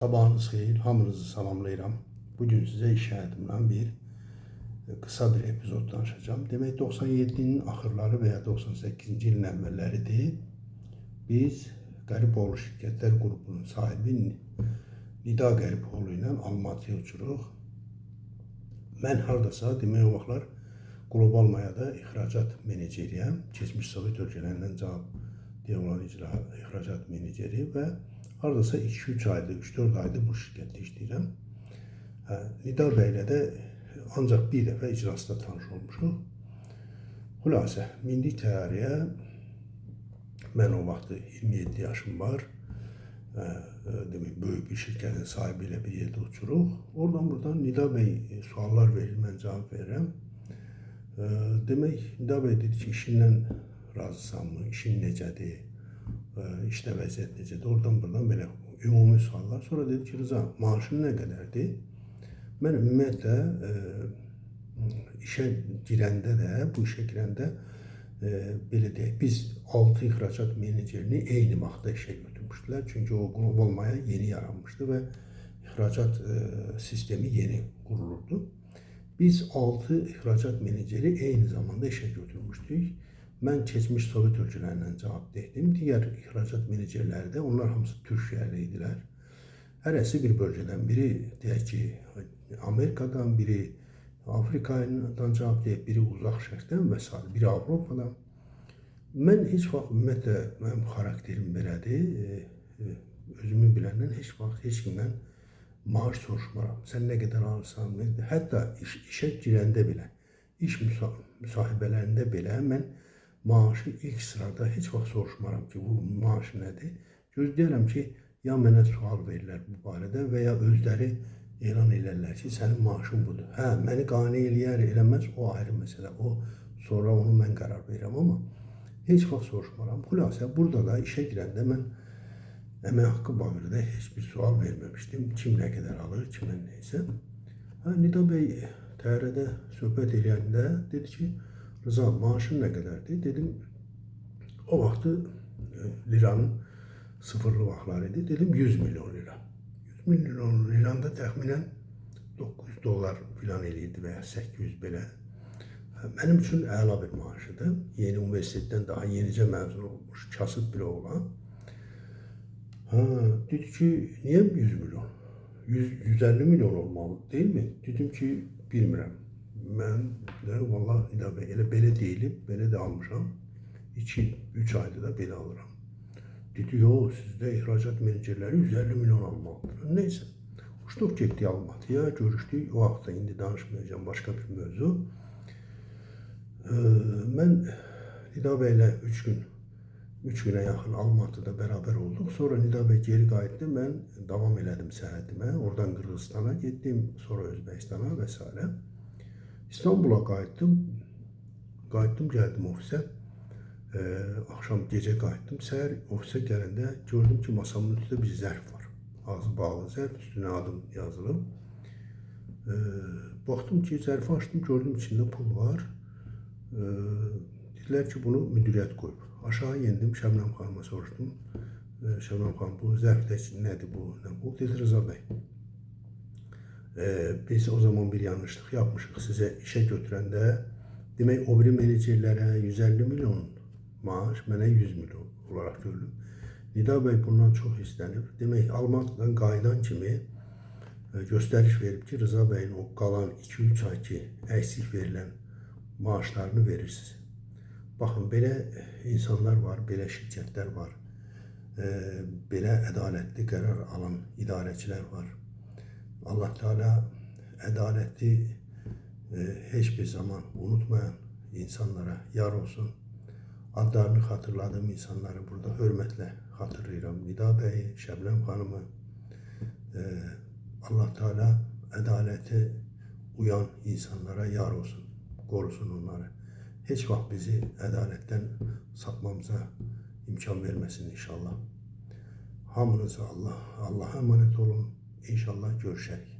Sabahınız xeyir, hamınızı salamlayıram. Bugün sizə iş həyatımdan bir qısa bir epizod danışacağım. Demək 97-nin axırları və ya 98-ci ilin əvvəlləridir. Biz Qəriboğlu Şirkətlər Qrupunun sahibi Nida Qəriboğlu ilə Almatıya uçuruq. Mən hardasa demək o vaxtlar Qlobal Mayada ixracat meneceriyəm. Keçmiş Sovet ölkələrindən cavab deyə olan ixracat meneceri və hardasa 2-3 aydır, 3-4 aydır bu şirkətdə işləyirəm. Hə, Nida bəylə də ancaq bir dəfə iclasda tanış olmuşuq. Xülasə, mindik təyyarəyə. Mən o vaxt 27 yaşım var. Hə, demək, böyük bir şirkətin sahibi ilə bir yerdə uçuruq. Oradan buradan Nida bəy suallar verir, mən cavab verirəm. Demək, Nida bəy dedi ki, işindən razısanmı, işin necədir, işdə vəziyyət necədir? Oradan buradan belə ümumi suallar. Sonra dedi ki, Rıza, maaşın nə qədərdir? Mən ümumiyyətlə işə girəndə də, bu işə girəndə belə deyək, biz 6 ixracat menecerini eyni vaxtda işə götürmüşdülər. Çünki o Qlobal Maya yeni yaranmışdı və ixracat sistemi yeni qurulurdu. Biz 6 ixracat meneceri eyni zamanda işə götürmüşdük. Mən keçmiş Sovet ölkələrindən cavab dedim. Digər ixracat menecerləri də, onlar hamısı Türkiyəli idilər. Hərəsi bir bölgədən, biri deyək ki, Amerikadan, biri Afrikadan cavab deyib, biri Uzaq Şərqdən və sair, biri Avropadan. Mən heç vaxt ümumiyyətlə mənim xarakterim belədir. Özümü biləndən heç vaxt heç kimdən maaş soruşmaram. Sən nə qədər alırsan? Hətta işə girəndə belə, iş müsahibələrində belə mən maaşı ilk sırada heç vaxt soruşmaram ki, bu maaş nədir? Gözləyirəm ki, ya mənə sual verirlər bu barədə və ya özləri elan elərlər ki, sənin maaşın budur. Hə, məni qane eləyər, eləməz, o ayrı məsələ. O sonra onu mən qərar verirəm, amma heç vaxt soruşmaram. Xülasə, burada da işə girəndə mən əmək haqqı barədə heç bir sual verməmişdim. Kim nə qədər alır, kimə neysə. Hə, Nida bəy təyyarədə söhbət eləyəndə dedi ki, Rıza, maaşın nə qədərdir? Dedim, o vaxtı liranın sıfırlı vaxtları idi. Dedim, 100 milyon lira. 100 milyon liran da təxminən 900 dolar filan eləyirdi və ya 800 belə. Mənim üçün əla bir maaşıdır. Yeni universitetdən daha yenicə məzun olmuş, kasıb bir oğlan. Ha, dedi ki, niyə 100 milyon? 100, 150 milyon olmalı, deyil mi? Dedim ki, bilmirəm. Mən də vallahi Nida bəy, elə belə deyilib, belə də almışam. 2-3 ayda da belə alıram. Dedi, yox, sizdə ixracat menecerləri 150 milyon almalıdır. Neysə, uçduq getdik Almatıya, görüşdük. O vaxtda indi danışmayacağım, başqa bir mövzu. Mən Nida bəylə 3 günə yaxın Almatıda bərabər olduq. Sonra Nida bəy geri qayıtdı. Mən davam elədim səyahətimə. Oradan Qırğızistana getdim, sonra Özbəkistana və s. İstanbula qayıtdım. Qayıtdım, gəldim ofisə. Axşam gecə qayıtdım. Səhər ofisə gələndə gördüm ki, masamın üstündə bir zərf var. Ağzı bağlı zərf, üstünə adım yazılıb. Baxdım ki, zərfi açdım, gördüm içində pul var. Dedilər ki, bunu müdiriyyət qoyub. Aşağı yendim, Şəbnəm xanıma soruşdum. Şəbnəm xanım, bu zərfdə nədir bu? Nə bu? Dedi, Rıza bəy, biz o zaman bir yanlışlık yapmışıq sizə işə götürəndə. Demək, o biri menecerlərə 150 milyon maaş, mənə 100 milyon olaraq görülüb. Nida bəy bundan çox hissələnib. Demək, Almatıdan qayıdan kimi göstəriş verib ki, Rıza bəyin o qalan 2-3 ay ki, əksik verilən maaşlarını verirsiniz. Baxın, belə insanlar var, belə şirkətlər var, belə ədalətli qərar alan idarəçilər var. Allah Teala ədaləti heç bir zaman unutmayan insanlara yar olsun. Adlarını xatırladığım insanları burada hörmətlə xatırlayıram. Nida bəyi, Şəbnəm xanımı. Allah Teala ədalətə uyan insanlara yar olsun, qorusun onları. Heç vaxt bizi ədalətdən sapmamıza imkan verməsin inşallah. Hamınıza Allah'a emanet olun. İnşallah görüşərik.